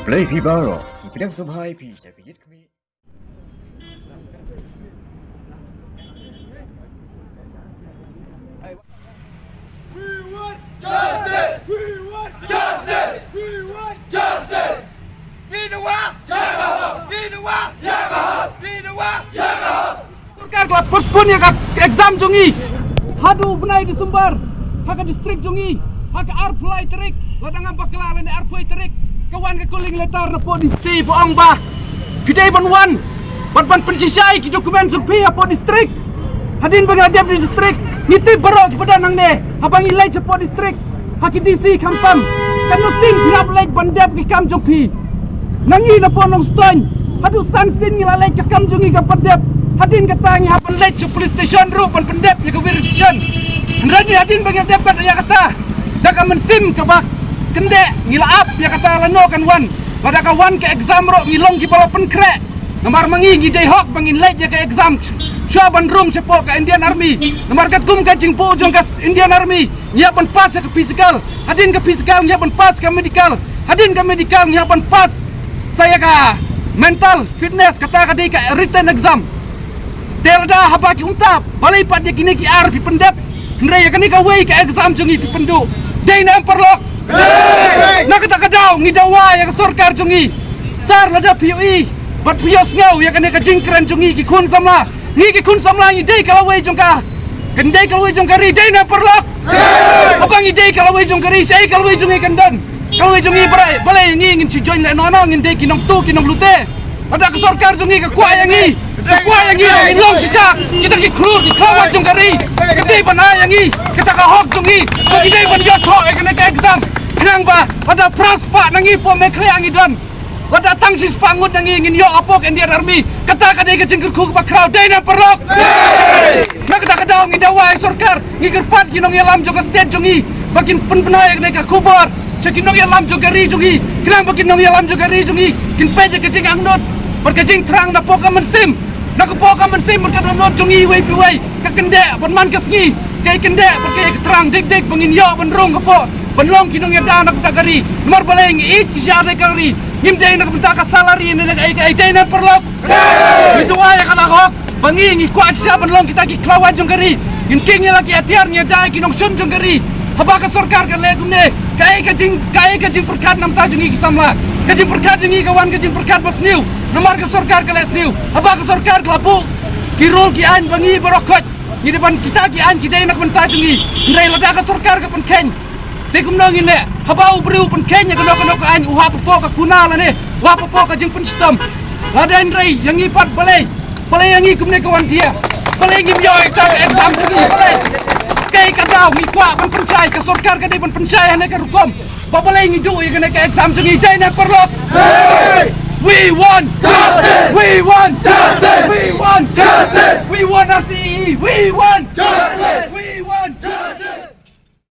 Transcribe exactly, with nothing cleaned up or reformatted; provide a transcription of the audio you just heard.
Khublei phi baroh, ngi pdiang sngewbha ïa phi sha ka ïit khmih. We want justice! We want justice! We want justice! Binawa! Binawa! Binawa! Sorkar ka la postpone ïa ka exam jong ngi haduh u bnai December ha ka district jong ngi, ha ka arphew lai tarik. Lada ngam bakla lane arphew tarik ka wan ka calling letter na pdeng. Shu ba ong ba phi dei ban wan bad ban pynshisha ïa ki document jong phi hapoh district. Hadien ba ngi la dep da district, ngi tip baroh ki ba don nangne, haba ngi leit hapoh district ha ki D C khamtam, katno sien phi la leit ban dep ki kam jong phi? Na ngi na Nongstoiñ, haduh san sien ngi la leit, ka kam jong ngi kam pat dep. Hadien kata ngi hap ban leit sha police station ruh ban pyndep ïa ka verification. Hynrei hadien ba ngi la dep kat ïa kata, da ka mynsiem kaba kyndeh ngi la ap ïa kata lano kan wan. Lada ka wan ka exam ruh ngi long kiba la pynkhreh. Namar ma ngi ngi dei hok ba ngin leit ïa ka exam shuwa ban rung shapoh ka Indian Army. Namar katkum ka jingbuh jong ka Indian Army ngi hap ban pass ïa ka physical, hadien ka physical ngi hap ban pass ka medical, hadien ka medical ngi hap ban pass sa ïa ka mental fitness, kata ka dei ka written exam. Te lada haba ki umta balei pat ïa kine ki ar phi pyndep, hynrei ïa kane kawei ka exam jong ngi phi pynduh? Dei ne em paralok? Na kata ka daw ngi dawa ïa ka sorkar jong ngi, sir, lada phi ïohi bad phi ïohsngew ïa kane ka jingkren jong ngi ki khun samla, ngi ki khun samla ngi dei ka lawei jong ka, kan dei ka lawei jong ka ri, dei ne em paralok? Haba ngi dei ka lawei jong ka ri, shaei ka lawei jong ngi kan don? Ka lawei jong ngi balei, balei ngi ngin shu join lehnohnoh, ngin dei ki nongtuh ki nonglute? Lada ka sorkar jong ngi ka kwah ïa ngi, ka kwah ïa ngi ba ngin long shisha kita ki khlur ki khlawat jong ka ri, ka dei ban ai ïa ngi kata ka hok jong ngi ba ngi dei ban ïoh thoh ïa kane ka exam. Khnang ba lada phra spah na ngi hapoh Meghalaya ngi don, lada tang shispah ngut na ngi ngin ïoh hapoh ka Indian Army. Kata ka dei ka jingkyrkhu kaba khraw, dei ne em paralok? Na kata ka daw ngi dawa ïa sorkar, ngi kyrpad ki nongïalam jong ka state jong ngi ba kin pynbna ïa kane ka khubor sha ki nongïalam jong ka ri jong ngi, khnang ba ki nongïalam jong ka ri jong ngi kin peit ïa ka jingangnud bad ka jingthrang na poh ka mynsiem. Na ka poh ka mynsiem bad ka dohnud jong ngi iwei pa iwei, ka kyndeh bad man ka sngi, ka kyndeh bad ka thrang dik dik ba ngin ïoh ban rung hapoh, ban long ki nongïada na kata ka ri. Namar balei ngi ïeit ki sha ka ri, ngim dei na ka bynta ka salary ne na kaei kaei, dei ne em paralok? Ngi dawa ïa ka la hok ba ngi ngi kwah shisha ban long kita ki khlawat jong ka ri. Ngin kieng ïa la ki hatiar, ngi ïada ïa ki nongshun jong ka ri. Haba ka sorkar ka leh kumne, kaei ka jing, kaei ka jingpyrkhat na bynta jong ngi ki samla? Ka jingpyrkhat jong ngi ka wan ka jingpyrkhat ba sniew, namar ka sorkar ka leh sniew. Haba ka sorkar ka la buh ki rule ki aiñ ba ngi baroh khoit ngi dei ban, kita ki aiñ ki dei na ka bynta jong ngi. Hynrei lada ka sorkar ka pynkheiñ, te kumno ngin leh? Haba u briew u pynkheiñ ïa kano kano ka aiñ, u hap hapoh ka kuna lane u hap hapoh ka jingpynshitom. Lada hynrei ïa ngi pat, balei, balei ïa ngi kumne ka wan jia? Balei ngim ïoh ïa ka exam jong ngi? Balei? Kaei ka daw ngi kwah ban pynshai, ka sorkar ka dei ban pynshai ha kane ka rukom? Ba balei ngi duh ïa kane ka exam jong ngi, dei ne em paralok? We want justice! We want justice! We want justice! We want R C E E! We want justice!